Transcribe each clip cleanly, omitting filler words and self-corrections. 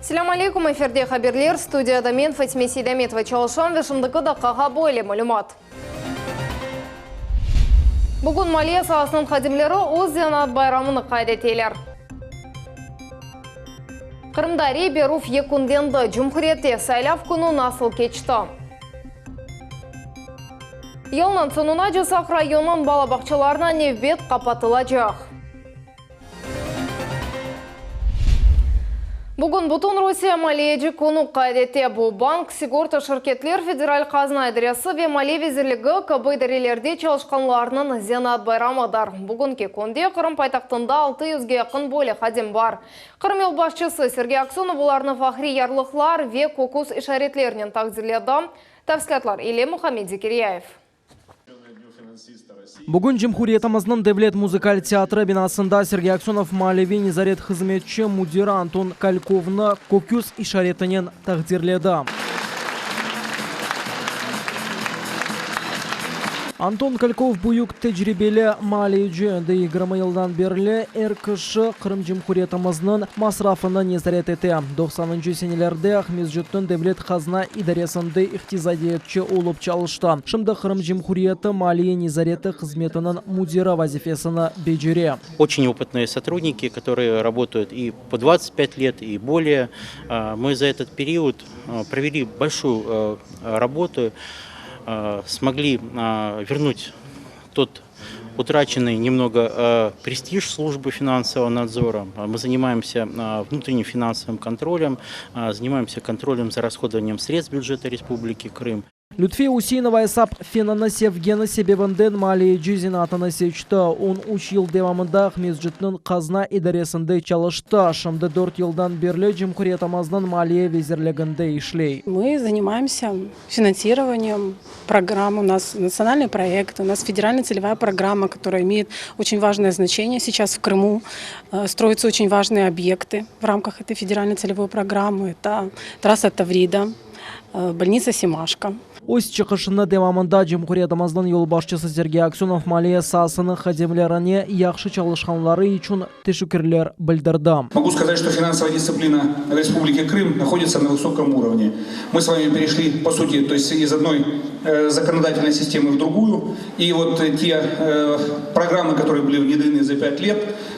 Selâm aleyküm, efirde haberler, studiyada men, Fatime Seydametova çalışam ve şimdiki daqqağa böyle malümat. Bugün maliye saasınıñ hadimleri öz zenaat bayramını qayd eteler. Qırımda rey berüv yekünlendi, cumhuriyette saylav künü nasıl keçti? Yılnıñ soñuna Cısaq rayonınıñ bala bağçalarına nevbet qapatılacaq. Bugün bütün Rusiye maliyeci künü qayd ete. Bu, bank, sigorta şirketler, Federal qazna idaresi ve Maliye vezirligi kibi idarelerde çalışqanlarnıñ zenaat bayramıdır. Bugünki künde Qırım paytahtında altı yüzge yaqın böyle hadim bar. Qırım yolbaşçısı Sergey Aksönov olarnı fahriy yarlıqlar ve köküs işaretlernen taqdirledi. Tafsilâtlar ile Muhammed Zekiryayev. Bugün Cumhuriyetimizniñ Devlet muzıkal teatri binasında Sergey Aksönov maaliviy nezaret hızmetçi müdiri Anton Kalkovnı köküs işaretinen taqdirledi. Anton Kalkov büyük tecribeli maaliyeci, endi 20 yıldan berli er kişi Qırım Cumhuriyetimizniñ masrafını nezaret ete. Doqsanıncı senelerde Aqmescitniñ Devlet qazna idaresinde iqtisadiyatçı olıp çalıştı. Şimdi Qırım Cumhuriyeti maliye nezareti hızmetiniñ müdiri vazifesini becere. Oçen opıtnıye sotrudniki, kotorıye rabotayut i po 25 let, i bolее. Mı za etot period proveli bolşuyu rabotu, smogli vernut tot utraçennıy nemnogo prestij slujbı finansovogo nadzora. Mı zanimayemsya vnutrennim finansovım kontrolem, zanimayemsya kontrolem za rashodovaniyem sredstv büdjeta Respubliki Krım. Lütfiye Useinova esap fenini sevgeni sebebinden maliyeci zenaatını seçti. On üç yıl devamında Aqmescitniñ qazna idaresinde çalıştı. Şimdi dört yıldan berli cumhuriyetimizniñ Maliye vezirliginde işley. Mı zanimayemsya finansirovaniyem programm, u nas natsionalnıy proyekt, u nas federalnıy tselevaya programma, kotoraya imeyet oçen vajnoye znaçeniye seyças v Krımu, stroyutsa oçen vajnıye obyekty v ramkah etoy federalnoy tselevoy programmı, eto trassa Tavrida, bolnitsa Semaşko. Öz çıqışını devamında cumhuriyetimizniñ yolbaşçısı Sergey Aksönov maliye saasınıñ hadimlerine yahşı çalışqanları içün teşekkürler bildirdi. Mogu skazat, çto finansovaya distsiplina v Respublike Krım nahoditsya na vysokom urovne. Mı s vami pereşli, po suti, to est iz odnoy zakonodatelnoy sistemı v druguyu, i vot te programmı, kotorıye byli vnedreny za pyat let,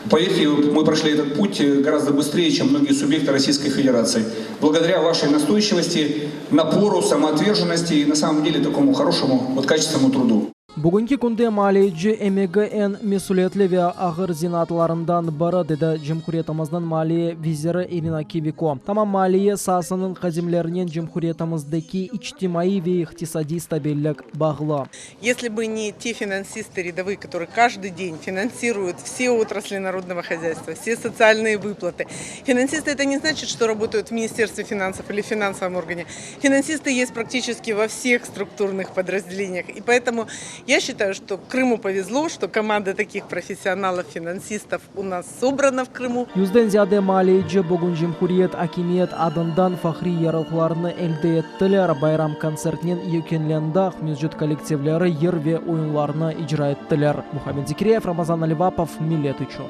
Poverьте, мы прошли этот путь гораздо быстрее, чем многие субъекты Российской Федерации. Благодаря вашей настойчивости, напору, самоотверженности и, на самом деле, такому хорошему, вот, качественному труду. Bugünki künde maliyeci emegi eñ mesülietli ve ağır zenaatlarından biri, dedi cumhuriyetimizniñ maliye veziri İrina Kiviko. Tamam maliye saasınıñ hadimlerinen cumhuriyetimizdeki içtimaiy ve iqtisadiy stabillik bağlı. Esli bı ne te finansisty râdovıye, kotorıye každıy den finansiruyut vse otrasli narodnogo hozâystva, vse sotsialnıye vıplatı. Finansisty eto ne znaçit, çto rabotayut v Ministerstve finansov ili v finansovom organe. Finansisty est praktiçeski vo vseh strukturnyh podrazdeleniyah. I poetomu ya şçitayu, çto Krımu povezlo, çto komanda takih professionalov finansistov u nas sobrana v Krımu. Yüzden ziyade maaleyci bugün cumhuriyet akimiyet adından fahriy yarlıqlarnı elde ettiler. Bayram kontsertnen yekünlendi, Aqmescit kollektivleri yır ve oyunlarnı icra ettiler. Muhammed Zekiryayev, Ramazan Alivapov, Millet içün.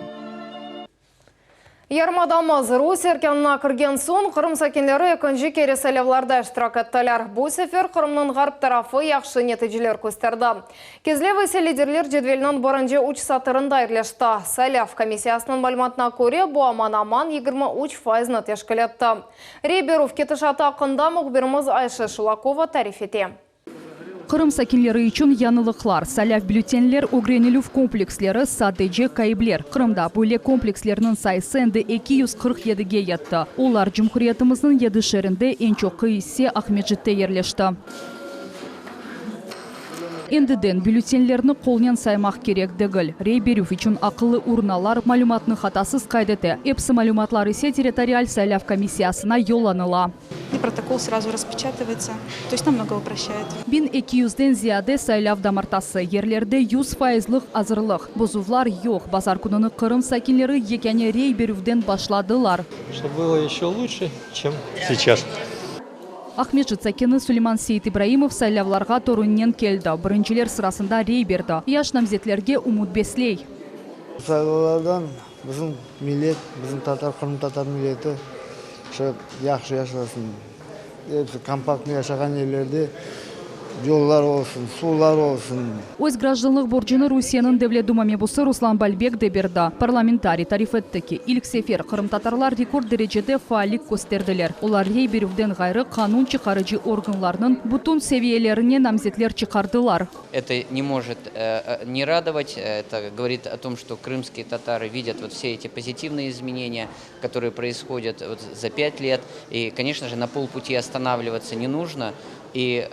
Yarımadamız rus erkânına kirgen soñ, Qırım sakinleri ekinci kere saylavlarda iştirak ettiler. Bu sefer Qırımnıñ ğarp tarafı yahşı neticeler kösterdi. Kezlev ise liderler cedveliniñ birinci üç satırında yerleşti. Saylav komissiyasınıñ malümatına köre, bu aman-aman 23 faizni teşkil etti. Rey berüv ketişatı aqqında mühbirimiz Ayşe Şulakova tarif ete. Qırım sakinleri içün yañılıqlar, saylav bülletenler ögrenilüv kompleksleri, sadece kaibler. Qırımda böyle komplekslerniñ sayısı endi 247-ge yetti. Olar cumhuriyetimizniñ yedi şeerinde, eñ çoqu ise Aqmescitte yerleşti. Endiden bülletenlerni qolnen saymaq kerek degil. Rey berüv içün aqıllı urnalar malümatnı hatasız qayd ete. Episi malümatlar ise territorial saylav komissiyasına yollanıla. I protokol srazu raspeçatıvaetsâ, to est namnogo uproşçaet. 1200-den ziyade saylav damartası, yerlerde 100 fayızlıq azırlıq. Bozuvlar yoq. Bazar kününi Qırım sakinleri yekâne rey berüvden başladılar. Ştob bylo eşço luçşe, çem seyças. Aqmescit sakini Suleyman Seyit-İbraimov saylavlarğa torunnen keldi. Birinciler sırasında rey berdi. Yaş namzetlerge ümüt besley. Saylavlardan bizim millet, bizim tatar, qırımtatar milleti. Şu yahşı yaşasın. Episi kompaktno yaşağan yerlerde yollar olsun, suvlar olsun. Öz grajdanlıq borcunı Rusiyeniñ Devlet Duma mebusı Ruslan Balbek de berdi. Parlamentariy tarif etti ki, ilk sefer qırımtatarlar rekord derecede faallik kösterdiler. Olar rey berüvden ğayrı qanun çıqarıcı organlarnıñ bütün seviyelerine namzetler çıqardılar. Это не может не радовать, это говорит о том, что крымские татары видят вот все эти позитивные изменения, которые происходят вот за пять лет. И, конечно же, на полпути останавливаться не нужно. И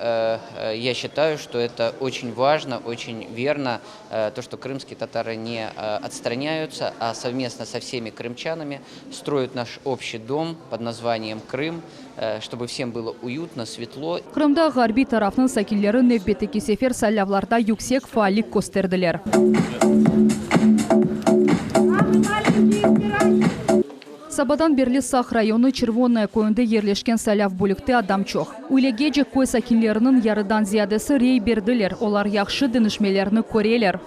я считаю, что это очень важно, очень верно, то, что крымские татары не отстраняются, а совместно со всеми крымчанами строят наш общий дом под названием Крым, чтобы всем было уютно, светло. Qırımda ğarbiy tarafnıñ sakinleri nevbetteki sefer saylavlarda yüksek faallik kösterdiler. Sabadan berli Saq rayonı Çervonnoye köyünde yerleşken saylav bölükte adam çoq. Üylegece köy sakinleriniñ yarıdan ziyadesi rey berdiler, olar yahşı deñişmelerni köreler.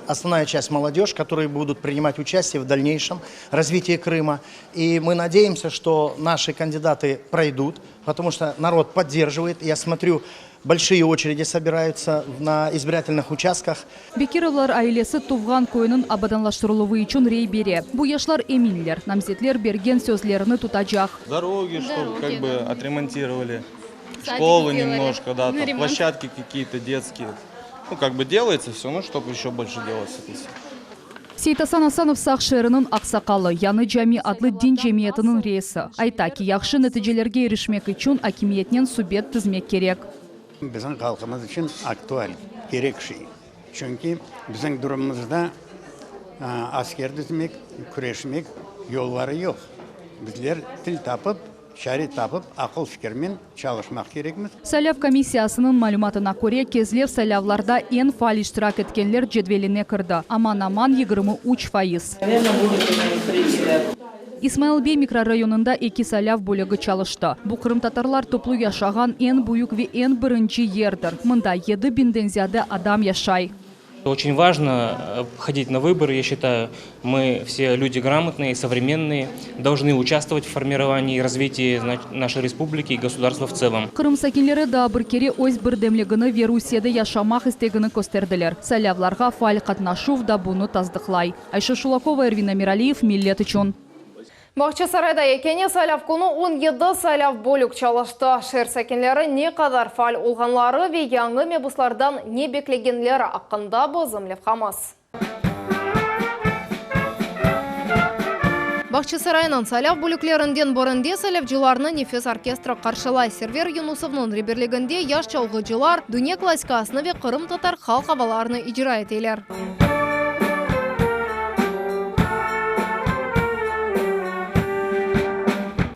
Основная часть молодежь, которые будут принимать участие в дальнейшем развитии Крыма. И мы надеемся, что наши кандидаты пройдут, потому что народ поддерживает. Я смотрю, большие очереди собираются на избирательных участках. Bekirovlar ailesi tuvğan köyüniñ abadanlaştırıluvı içün rey bere. Bu yaşlar eminler, namzetler bergen sözlerini tutacaq. Дороги, чтобы как бы отремонтировали, школу немножко, да, там площадки какие-то детские. Ну, как бы делается все, ну, чтобы еще больше делалось это все. Seytasan Asanov Saq şeeriniñ aqsaqalı, Yañı cami adlı din cemiyetiniñ reisi. Ayta ki, yahşı neticelerge irişmek içün akimiyetnen subet tizmek kerek. Bizim halqımız içün aktual, kerek şey. Çünki bizim durumımızda asker tizmek, küreşmek yolları yoq. Bizler til tapıp, çare tapıp, aqıl-fikirmen çalışmaq kerekmiz. Saylav komissiyasınıñ malümatına köre, Kezlev saylavlarda eñ faal iştirak etkenler cedveline kirdi, aman-aman 23%. İsmail bey mikrorayonında eki saylav bölügi çalıştı. Bu qırımtatarlar toplu yaşağan eñ büyük ve eñ birinci yerdir. Mında yedi biñden ziyade adam yaşay. Очень важно ходить на выборы, я считаю. Мы все люди грамотные, современные, должны участвовать в формировании и развитии нашей республики и государства в целом. Qırım sakinleri daa bir kere öz birdemligini ve Rusiyede yaşamaq istegini kösterdiler. Saylavlarğa faal qatnaşuv da bunı tasdıqlay. Ayşe Şulakova, Ervin Emiraliyev, Millet içün. Bağçasarayda yekâne saylav künü 17 saylav bölük çalıştı. Şeer sakinleri ne qadar faal olğanları ve yañı mebuslardan ne beklegenleri aqqında bizim levhamız. Bağçasaraynıñ saylav bölüklerinden birinde saylavcılarnı nefis orkestri qarşılay. Server Yunusovnıñ reberliginde yaş çalğıcılar dünya klassikasını ve qırımtatar halq avalarını icra eteler.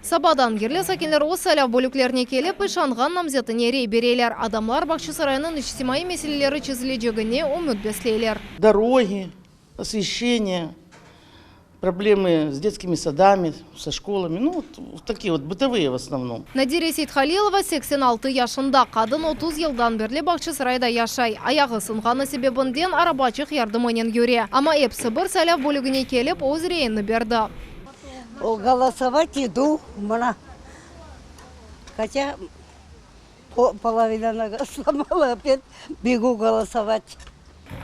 Sabadan yerli sakinler öz saylav bölüklerine kelip, işanğan namzetine rey bereler. Adamlar Bağçasaraynıñ içtimaiy meseleleri çezilecegine ümüt besleyler. Дороги, освещение, проблемы с детскими садами, со школами, ну, вот такие вот бытовые в основном. Надире Seythalilova 86 yaşında. Qadın 30 yıldan berli Bağçasarayda yaşay. Ayağı sınğanı sebebinden arabaçıq yardımınen yüre. Amma episi bir saylav bölügine kelip öz reyini berdi. Голосовать иду, mına. Хотя половина нога сломала, опять бегу голосовать.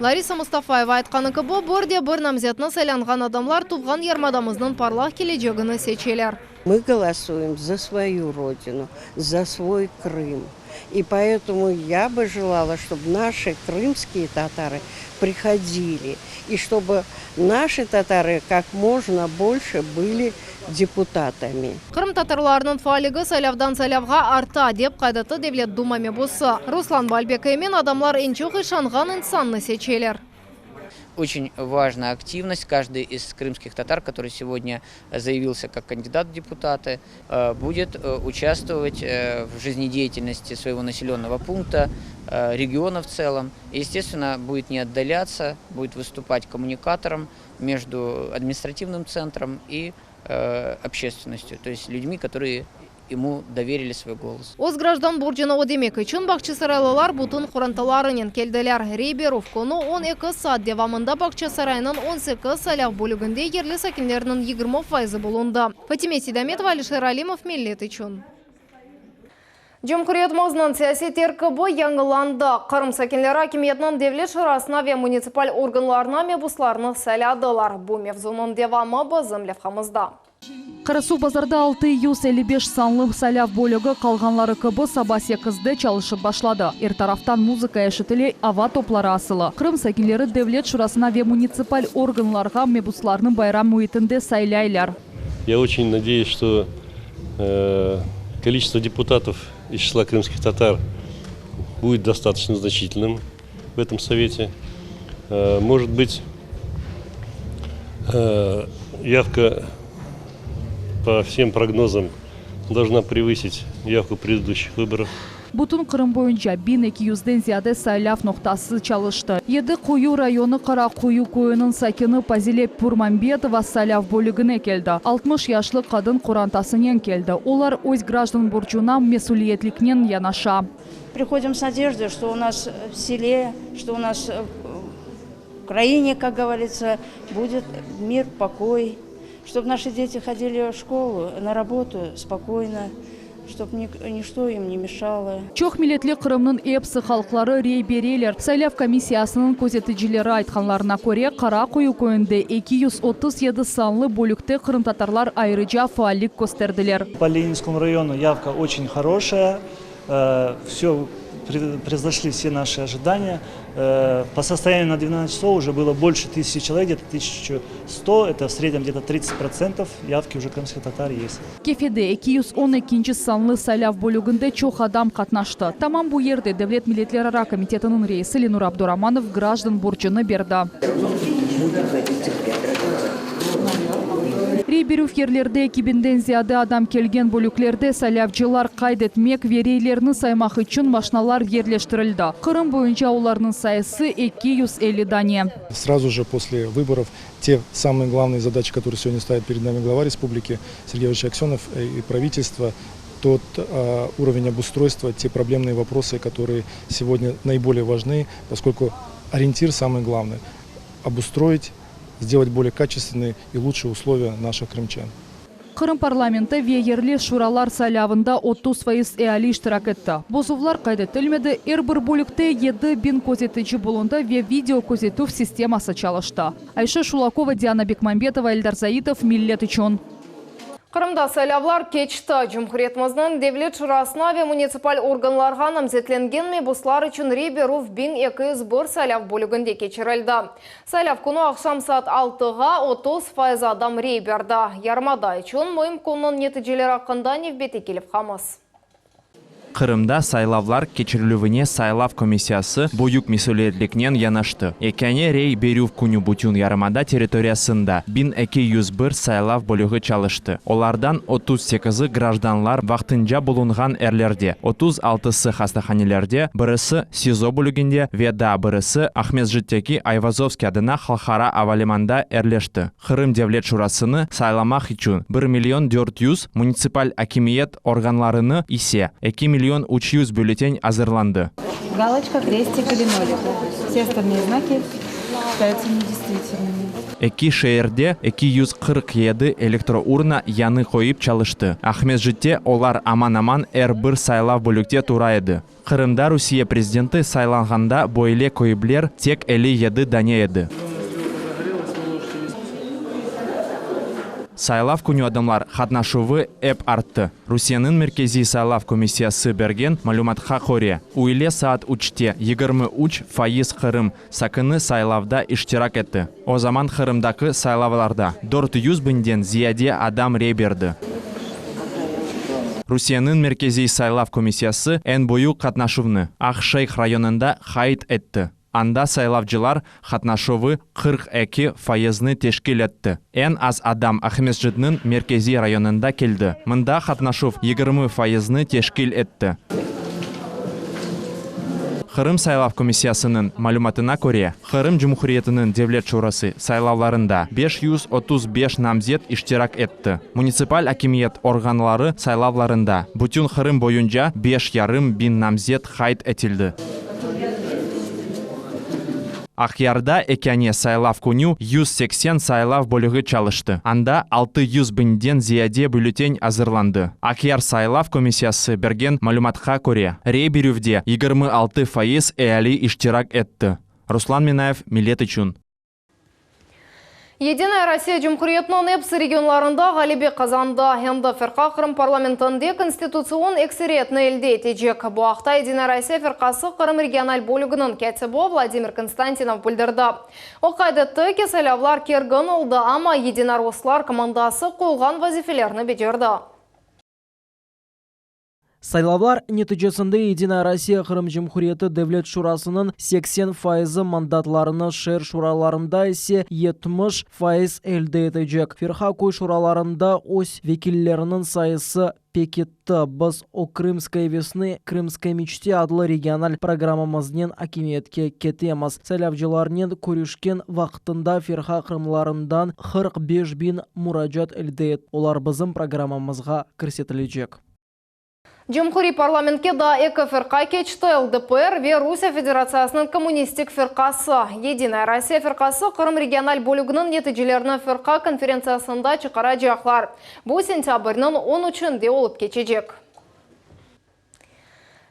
Larisa Mustafayeva aytqanı kibi, bir de bir namzetni saylanğan adamlar tuvğan yarımadamıznıñ parlaq kelecegini seçeler. Мы голосуем за свою родину, за свой Крым. И поэтому я бы желала, чтобы наши крымские татары приходили, и чтобы наши татары как можно больше были депутатами. Qırımtatarlarnıñ faalligi saylavdan saylavğa arta, dep qayd etti Devlet Duma mebusı. Ruslan Balbek emin, adamlar eñ çoq işanğan insannı seçeler. Очень важна активность. Каждый из крымских татар, который сегодня заявился как кандидат в депутаты, будет участвовать в жизнедеятельности своего населенного пункта, региона в целом. И, естественно, будет не отдаляться, будет выступать коммуникатором между административным центром и общественностью, то есть людьми, которые ему доверили свой голос. Öz grajdan borcunı ödemek içün bağçasaraylılar bütün qorantalarınen keldiler. Rey berüv künü 12 saat devamında Bağçasaraynıñ 18 saylav bölüginde yerli sakinlerniñ 20 fayızı bulundı. Fatime Seydametova, Alişer Alimov, Millet içün. Cumhuriyetimizniñ siyasiy terkibi yañılandı. Qırım sakinleri akimiyetniñ Devlet şurasına ve munitsipal organlarına mebuslarnı sayladılar. Bu mevzunıñ devamı bizim levhamızda. Qarasuvbazarda 655 sanlı saylav bölügi qalğanları kibi saba sekizde çalışıp başladı. Er taraftan muzıka eşitile, ava topları asılı. Qırım sakinleri Devlet şurasına ve munitsipal organlarğa mebuslarnı bayram müitinde saylaylar. Я очень надеюсь, что количество депутатов из числа крымских татар будет достаточно значительным в этом совете. Может быть, явка по всем прогнозам должна превысить явку предыдущих выборов. Bütün Qırım boyunca 1200-den ziyade saylav noqtası çalıştı. Yedi Quyu rayonı Qara Quyu köyüniñ sakini Pazile Purmambetova saylav bölügine keldi. 60 yaşlı qadın qorantasınen keldi. Olar öz grajdan borcuna mesüliyetliknen yanaşa. Приходим с надеждой, что у нас в селе, что у нас в Украине, как говорится, будет мир, покой, чтобы наши дети ходили в школу, на работу спокойно, чтобы ничто им не мешало. Çoq milletli Qırımnıñ episi halqları rey bereler. Saylav komissiyasınıñ közeticileri aytqanlarına köre, Qara Quyu köyünde 237 sanlı bölükte qırımtatarlar ayrıca faallik kösterdiler. По Ленинскому району явка очень хорошая. Все превзошли все наши ожидания. По состоянию на 12 часов уже было больше тысячи человек, где-то 1100, это в среднем где-то 30% явки уже крымских татар есть. Kefede 212 sanlı saylav bölüginde çoq adam qatnaştı. Tamam bu yerde Devlet milletlerara komitetiniñ reisi Lenur Abduramanov grajdan borcunı berdi. Rey berüv yerlerde 2000-den ziyade adam kelgen bölüklerde saylavcılar qayd etmek ve reylerni saymaq içün maşnalar yerleştirildi. Qırım boyunca olarnıñ sayısı 250 dane. Сразу же после выборов те самые главные задачи, которые сегодня ставит перед нами глава республики Сергей Иванович Аксенов и правительство, тот э, уровень обустройства, те проблемные вопросы, которые сегодня наиболее важны, поскольку ориентир самый главный – обустроить, сделать более качественные и лучшие условия наших крымчан. Qırım parlamenti ve yerli şuralar saylavında 30% eali iştirak etti. Bozuvlar qayd etilmedi, er bir bölükte 7000 közetici bulundı ve video közetüv sisteması çalıştı. Ayşe Şulakova, Diana Bekmambetova, Eldar Zaitov, Millet içün. Qırımda saylavlar keçti. Cumhuriyetimizniñ Devlet şurasına ve munitsipal organlarğa namzetlengen mebuslar içün rey berüv 1201 saylav bölüginde keçirildi. Saylav künü aqşam saat 6-ğa 30% adam rey berdi. Yarımada içün müim künniñ neticeleri aqqında nevbetteki levhamız. Qırımda saylavlar keçirilüvine saylav komissiyası büyük mesüliyetliknen yanaştı. Yekâne rey berüv künü bütün yarımada territoriyasında 1201 saylav bölügi çalıştı. Olardan 38-i grajdanlar vaqtınca bulunğan erlerde, 36-sı hastahanelerde, birisi SİZO bölüginde ve daa birisi Aqmescitteki Ayvazovskiy adına halqara avalimanda erleşti. Qırım Devlet Şurasını saylamaq içün bir million 400, munitsipal akimiyet organlarını ise 2 million 300 bülletin azırlandı. Галочка, крестик или нолик. Все остальные знаки считаются недействительными. Eki şeerde 247 elektrourna yañı qoyıp çalıştı. Aqmescitte olar aman-aman er bir saylav bölükte tura edi. Qırımda Rusiye prezidenti saylanğanda böyle köybler tek 57 dane edi. Saylav künü adamlar qatnaşuvı ep arttı. Rusiyeniñ Merkeziy saylav komissiyası bergen malümatqa köre, üyle saat üçte 23% Qırım sakini saylavda iştirak etti. O zaman Qırımdaki saylavlarda 400 biñden ziyade adam rey berdi. Rusiyeniñ Merkeziy saylav komissiyası eñ büyük qatnaşuvnı Aqşeyh rayonında qayd etti. Anda saylavcılar qatnaşuvı 42 fayıznı teşkil etti. Eñ az adam Aqmescitniñ merkeziy rayonında keldi. Mında qatnaşuv 20 fayıznı teşkil etti. Qırım saylav komissiyasınıñ malümatına köre, Qırım Cumhuriyetiniñ Devlet Şurası saylavlarında 535 namzet iştirak etti. Munitsipal akimiyet organları saylavlarında bütün Qırım boyunca beş yarım biñ namzet qayd etildi. Aqyarda ekâne saylav künü 180 saylav bölügi çalıştı, anda 600 biñden ziyade bülletenь azırlandı. Aqyar saylav komissiyası bergen malümatqa köre, rey berüvde 26% eali iştirak etti. Ruslan Minayev, Millet içün. Yedinaya Rossiya cumhuriyetiniñ episi regionlarında ğalebe qazandı. Endi firqa Qırım parlamentinde konstitutsion ekseriyetni elde etecek. Bu aqta Yedinaya Rossiya firqası Qırım regional bölüginiñ kâtibi Vladimir Konstantinov bildirdi. O qayd etti ki, saylavlar kergin oldı, amma yedinorosslar komandası qoyulğan vazifelerni becerdi. Saylavlar neticesinde Yedinaya Rossiya Qırım Cumhuriyeti Devlet Şurasınıñ 80 fayızı mandatlarını, şeer şuralarında ise 70 fayız elde etecek. Firqa köy şuralarında öz vekilleriniñ sayısı pekitti. Biz O Krımskoy vesnı, Krımskoy meçte adlı regional programmamıznen akimiyetke ketemiz. Saylavcılarnen körüşken vaqtında firqa qırımlarından 45 biñ muracaat elde etti, olar bizim programmamızğa kirsetilecek. Cumhuriy parlamentke daa eki firqa keçti, LDPR ve Rusiye Federatsiyasınıñ Kommunistik firqası. Yedinaya Rossiya firqası Qırım regional bölüginiñ neticelerini firqa konferentsiyasında çıqaracaqlar. Bu sentâbrniñ on üçünde olıp keçecek.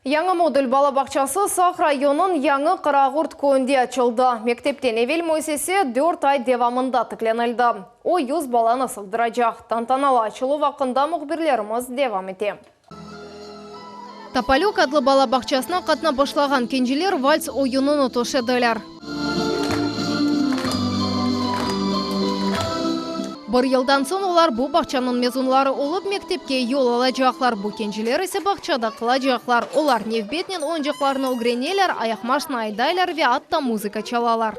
Yañı modul bala bağçası Saq rayonınıñ Yañı Qaraqurt köyünde açıldı. Mektepten evel müessise dört ay devamında tiklenildi. O, 100 balanı sığdıracaq. Tantanalı açıluv aqqında mühbirlerimiz devam ete. Topolök adlı bala bağçasına qatnap başlağan kenciler vals oyunını töşediler. Bir yıldan soñ olar bu bağçanıñ mezunları olıp, mektepke yol alacaqlar. Bu kenciler ise bağçada qalacaqlar. Olar nevbetnen oyuncaqlarnı ögreneler, ayaqmaşna aydaylar ve atta muzıka çalalar.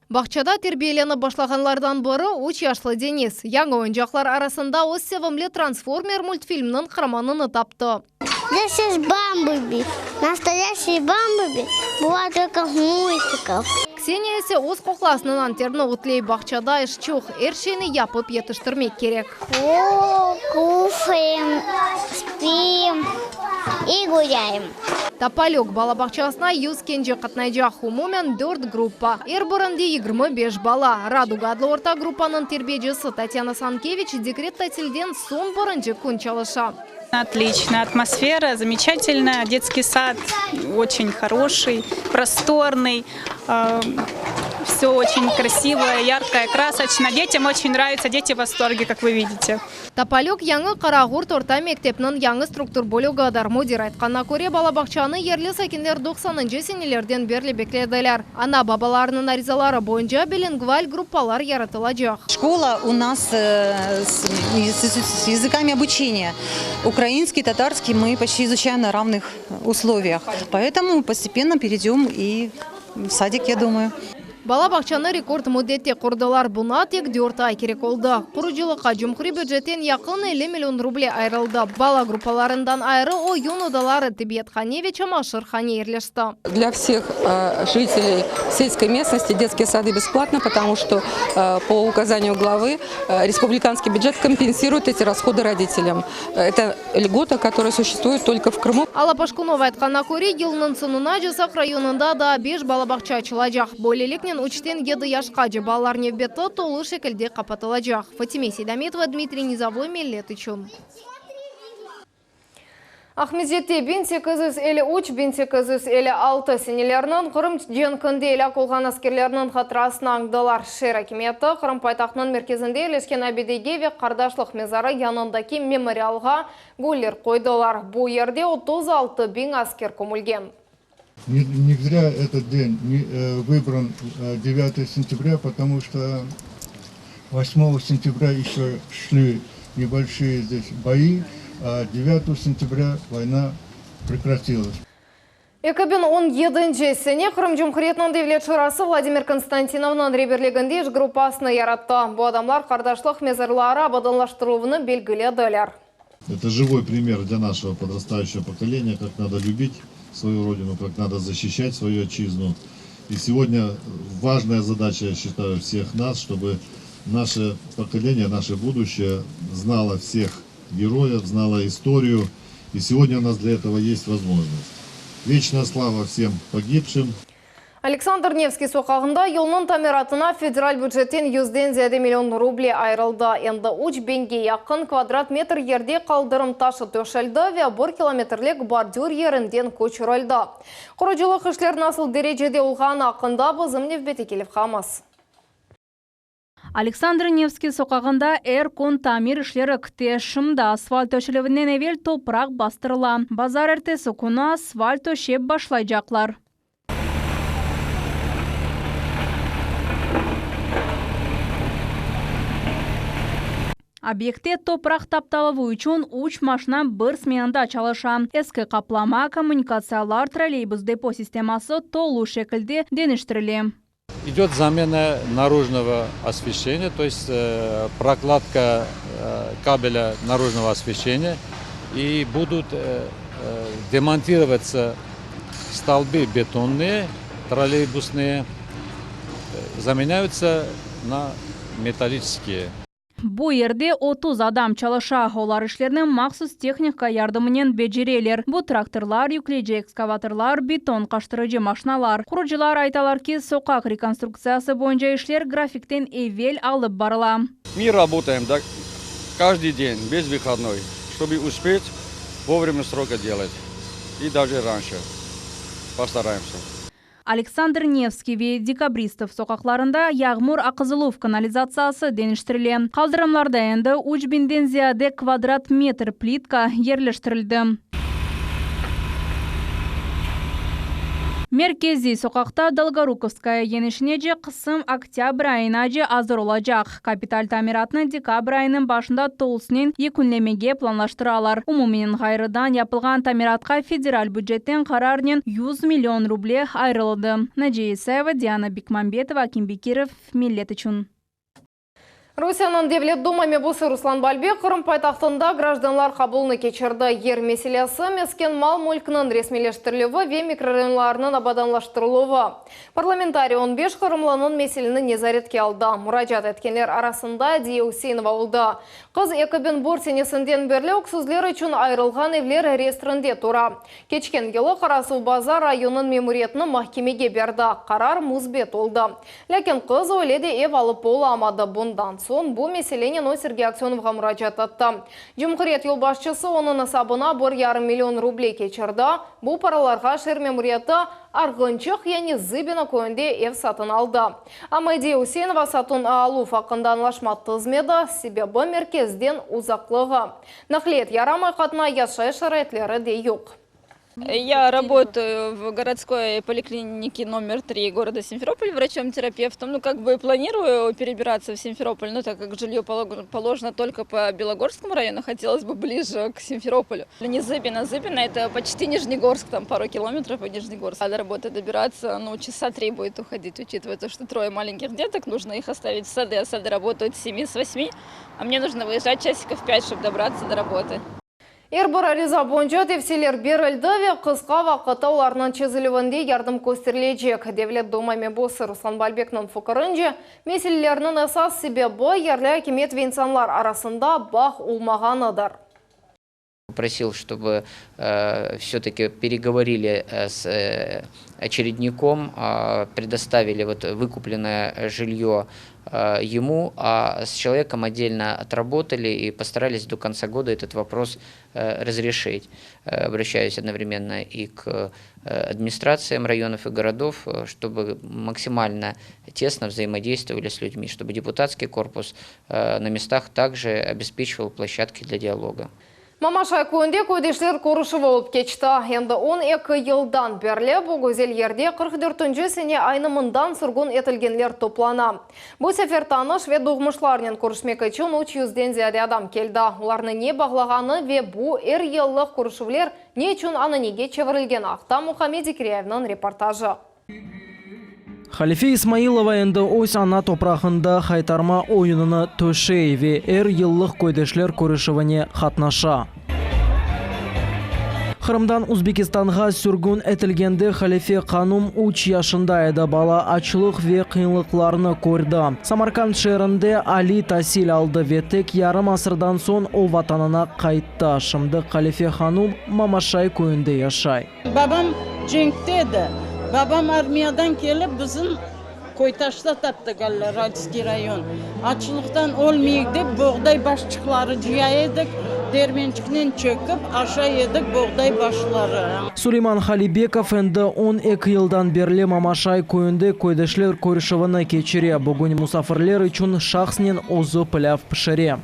Bağçada terbiyelenip başlağanlardan biri, üç yaşlı Deniz. Yañı oyuncaqlar arasında öz sevimli Transformer multfilmniñ qaramanını taptı. This is Bumblebee. Nastoyaşiy Bumblebee bıvaet tolko v multikah. Kseniya ise öz qoqlasınıñ anterini ötley. Bağçada iş çoq, er şeyni yapıp yetiştirmek kerek. O, kuşaem, spim i gulâem. Topolök bala bağçasına 100 kence qatnaycaq, umumen dört gruppa, er birinde 25 bala. Raduga adlı orta gruppanıñ terbiyecisi Tatyana Sankeviç dekret tatilden soñ birinci kün çalışa. Otliçno, atmosfera zamечательная, detskiy sad oçen horoşiy, prostornıy, vse oçen krasivoye, yarkoye, krasoçno, detyam oçen nravitsya, deti v vostorge, kak vı vidite. Topolök yañı Qaraqurt orta mektepniñ yañı struktur bölügidir. Müdir aytqanına köre, bala bağçanı yerli sakinler doqsanıncı senelerden berli beklediler. Ana-babalarnıñ arizaları boyunca bilingval gruppalar yaratılacaq. Şkola u nas s языками обучения. Украинский, татарский мы почти изучаем на равных условиях. Поэтому постепенно перейдем и в садик, я думаю. Bala bağçanı rekord müddette qurdılar, buña tek dört ay kerek oldı. Qurucılıqqa cumhuriy bücetten yaqın 50 million ruble ayırıldı. Bala gruppalarından ayrı oyun odaları, tibbiyethane ve çamaşırhane yerleşti. Для всех жителей сельской местности детские сады бесплатно, потому что по указанию главы республиканский бюджет компенсирует эти расходы родителям. Это льгота, которая существует только в Крыму. Alla Paşkunova aytqanına köre, yılnıñ soñunace Saq rayonında daa beş bala bağça açılacaq. Böyleliknen, üçten yedi yaşqace balalar nevbeti tolu şekilde qapatılacaq. Fatime Seydametova, Dmitriy Nizovoy, Millet içün. Aqmescitte 1853, 1856 seneleriniñ Qırım cenkinde elâk olğan askerlerniñ hatırasını añdılar. Şeer akimiyeti Qırım paytahtınıñ merkezinde yerleşken abidege ve Qardaşlıq mezarı yanındaki memorialğa güller qoydılar. Bu yerde 36 biñ asker kömülgen. Ne zrâ etot den vıbran devyatoye sentâbrâ, potomu çto vosmogo sentâbrâ eşö şli nebolşiye zdes boi, a devyatogo sentâbrâ voyna prekratilas. 2017 sene Qırım Cumhuriyetiniñ Devlet Şurası Vladimir Konstantinovnıñ reberliginde iş gruppasını yarattı. Bu adamlar qardaşlıq mezarları abadanlaştırıluvını belgilediler. Это живой пример для нашего подрастающего поколения, как надо любить. свою родину, как надо защищать свою отчизну. И сегодня важная задача, я считаю, всех нас, чтобы наше поколение, наше будущее знало всех героев, знало историю. И сегодня у нас для этого есть возможность. Вечная слава всем погибшим. Aleksandr Nevskiy soqağında yolnıñ tamiratına federal bücetten yüzden ziyade million ruble ayırıldı. Endi üç biñge yaqın kvadrat metr yerde qaldırım taşı töşeldi ve bir kilometrlik bordür yerinden köçürildi. Qurucılıq işler nasıl derecede olğanı aqqında bizim nevbetteki levhamız. Aleksandr Nevskiy soqağında er kün tamir işleri kite. Şimdi asfalt töşelüvinden evel topraq bastırıla. Bazarertesi künü asfalt töşep başlaycaqlar. Obyektte topraq taptaluvı içün üç maşina bir smenada çalışa. Eski qaplama, kommunikatsiyalar, trolleybus depo sisteması tolu şekilde deñiştirile. İdet zamena narujnogo osveşçeniya, to est prokladka kabelâ narujnogo osveşçeniya i budut demontirovatsa stolby betonnıye, trolleybusnıye, zamenâyutsa na metalliçeskiye. Bu yerde 30 adam çalışa, olar işlerni mahsus tehnika yardımınen becereler. Bu traktorlar, yükleyici ekskavatorlar, beton qaştırıcı maşinalar. Qurucılar aytalar ki, soqaq rekonstruktsiyası boyunca işler grafikten evel alıp barıla. Мы работаем каждый день, без выходной, чтобы успеть вовремя срока делать и даже раньше постараемся. Aleksandr Nevskiy ve Dekabristov soqaqlarında yağmur aqızıluv kanalizatsiyası deñiştirile. Qaldırımlarda endi üç biñden ziyade kvadrat metr plitka yerleştirildi. Merkeziy soqaqta Dolgorukovskaya yenişinece qısım oktâbr ayınace azır olacaq. Kapital tamiratnı dekabr ayınıñ başında tolusınen yekünlemege planlaştıralar. Umumen ğayrıdan yapılğan tamiratqa federal bücetten qararnen 100 million ruble ayırıldı. Naciye İsayeva, Diana Bikmambetova, Akim Bekirov, Millet içün. Rusiyeniñ Devlet Duma mebusı Ruslan Balbek Qırım paytahtında grajdanlar qabulını keçirdi. Yer meselesi, mesken mal-mülkniñ resmiyleştirilüvi ve mikrorayonlarnıñ abadanlaştırıluvı. Parlamentariy on beş qırımlınıñ meseleni nezaretke aldı. Muracaat etkenler arasında Ediye Üseinova oldı. Qız 2001 senesinden berli öksüzler içün ayırılğan evler reyestrinde tura. Keçken yılı Qarasuvbazar rayonınıñ memuriyetini mahkemege berdi. Qarar müsbet oldı. Lâkin qız öyle de ev alıp olamadı. Bundan soñ bu meselenen o Sergey Aksönovğa muracaat etti. Cumhuriyet yolbaşçısı onıñ esabına bir yarım million ruble keçirdi. Bu paralarğa şeer memuriyeti Arğınçıq, yani Zıbino köyünde ev satın aldı. Amma Ediye Üseinova satın aluv aqqında añlaşma tizmedi, sebebi merkezden uzaqlığı. Naqliyat yaramay, qatnay, yaşayış şaraitleri de yoq. Ya работаю в городской поликлинике номер три города Симферополь врачом-терапевтом. Ну, как бы планирую перебираться в Симферополь, но так как жилье положено только по Белогорскому району, хотелось бы ближе к Симферополю. Не Зыбино, Зыбино это почти Нижнегорск, там пару километров и Нижнегорск. А до работы добираться, ну, часа три будет уходить, учитывая то, что трое маленьких деток, нужно их оставить в сады, а сады работают с 7 с 8, а мне нужно выезжать часиков в 5, чтобы добраться до работы. Er bir ariza boyunca tevsiyeler berildi ve qısqa vaqıtta olarnıñ çezilüvinde yardım kösterilecek. Devlet Duma mebusı Ruslan Balbekniñ fikirince, meselelerniñ esas sebebi, yerli akimiyet ve insanlar arasında bağ olmağanıdır. Просил, чтобы все-таки переговорили с очередником, предоставили вот выкупленное жилье ему, а с человеком отдельно отработали и постарались до конца года этот вопрос разрешить. Обращаюсь одновременно и к администрациям районов и городов, чтобы максимально тесно взаимодействовали с людьми, чтобы депутатский корпус на местах также обеспечивал площадки для диалога. Mamaşay köyünde köydeşler körüşüvi olıp keçti. Endi 12 yıldan berli bu güzel yerde 44-nci sene aynı mından sürgün etilgenler toplana. Bu sefer tanış ve doğmuşlarnen körüşmek içün üç yüzden ziyade adam keldi. Olarnı ne bağlağanı ve bu er yıllıq körüşüvler ne içün ananege çevirilgeni aqta Muhammed Zekiryayevniñ reportajı. Halife İsmailova endi öz ana toprağında haytarma oyunını töşey ve er yıllıq köydeşler körüşüvine qatnaşa. Qırımdan Uzbekistanğa sürgün etilgende Halife hanum üç yaşında edi. Bala açlıq ve qıyınlıqlarnı kördi. Samarkand şeerinde aliy tasil aldı ve tek yarım asırdan soñ o vatanına qayttı. Şimdi Halife hanum Mamaşay köyünde yaşay. Babam cenkte edi. Babam armiyadan kelip bizim Koytaşta taptı galle, Ralskiy rayon. Açlıqtan ölmeyik dep, boğday başçıqları cıya edik, dermençiknen çökip aşay edik boğday başları. Suleyman Halibekov endi 12 yıldan berli Mamaşay köyünde köydeşler körüşüvini keçire. Bugün musafirler içün şahsnen özü pilâv pişire.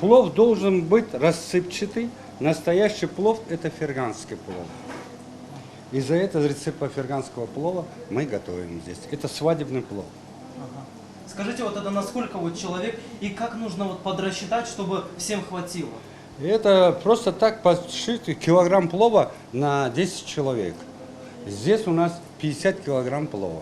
Plov должен быть рассыпчатый, настоящий плов, это ферганский плов. И за это рецепт ферганского плова мы готовим здесь. Это свадебный плов. Скажите, вот это на сколько вот человек и как нужно вот подрасчитать, чтобы всем хватило? Это просто так подшить килограмм плова на 10 человек. Здесь у нас 50 килограмм плова.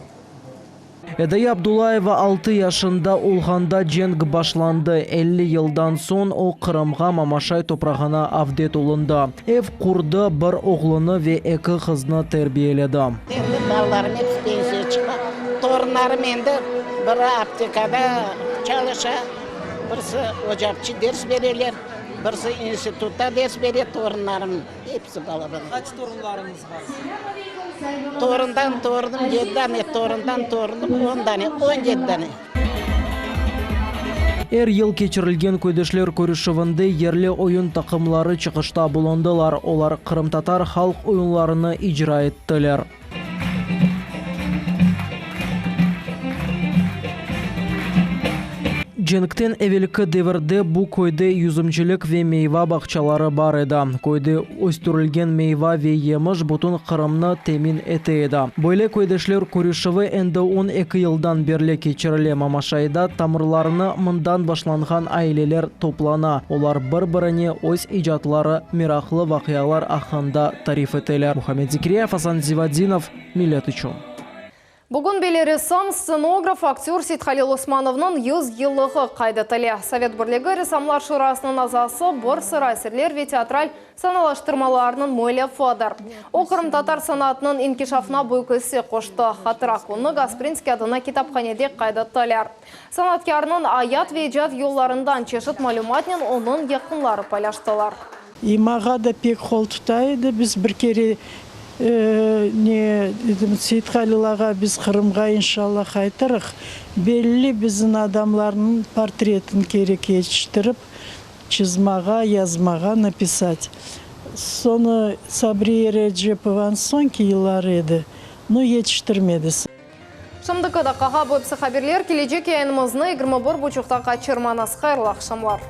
Edayye Abdullayeva altı yaşında olğanda cenk başlandı. 50 yıldan soñ o Qırımğa, Mamaşay toprağına avdet olundı. Ev qurdı, bir oğlunı ve eki qıznı terbiyeledi. Endi balalarım episi pensiya çıqa. Torunlarım endi biri aptekada çalışa, birisi ocapçı ders bereler, birisi institutta ders bere torunlarım. Episi balaban. Qaç torunlarıñız bar? Torundan torunım yedi dane, torundan torunım on dane, 17 dane. Er yıl keçirilgen köydeşler körüşüvinde yerli oyun taqımları çıqışta bulundılar, olar qırımtatar halq oyunlarını icra ettiler. Cenkten evelki devirde bu köyde yüzümcilik ve meyva bağçaları bar edi. Köyde östürilgen meyva ve yemiş bütün Qırımnı temin ete edi. Böyle köydeşler körüşüvi endi 12 yıldan berli keçirile. Mamaşayda tamırlarını mından başlanğan aileler toplana. Olar bir-birine öz icatları, meraqlı vaqialar aqqında tarif eteler. Muhammed Zekiryayev, Asan Zivadinov, Millet içün. Bugün belli ressam, stsenograf, aktör Seythalil Osmanovnıñ 100 yıllığı qayd etile. Sovet Birligi Ressamlar Şurasınıñ azası, bir sıra eserler ve teatral sanalaştırmalarnıñ müellifidir. O, qırımtatar sanatınıñ inkişafına büyük isse qoştı. Hatıra künü Gasprinskiy adına kitaphanede qayd ettiler. Sanatkârnıñ ayat ve icat yollarından çeşit malümatnen onıñ yaqınları paylaştılar. İ mağa da pek qol tuta edi. Biz bir kere, ne, dedim, Seyithalil ağa, biz Qırımğa inşallah qaytırıq. Belli bizim adamlarnıñ portretini kerek yetiştirip çızmağa, yazmağa, napisat. Soñu Sabriye Erecepovanıñ soñki yılları edi. No, yetiştirmedi. Şimdiki daqqağa bu episi haberler. Kelecek yayınımıznı 21 buçuqta qaçırmañız. Hayırlı aqşamlar!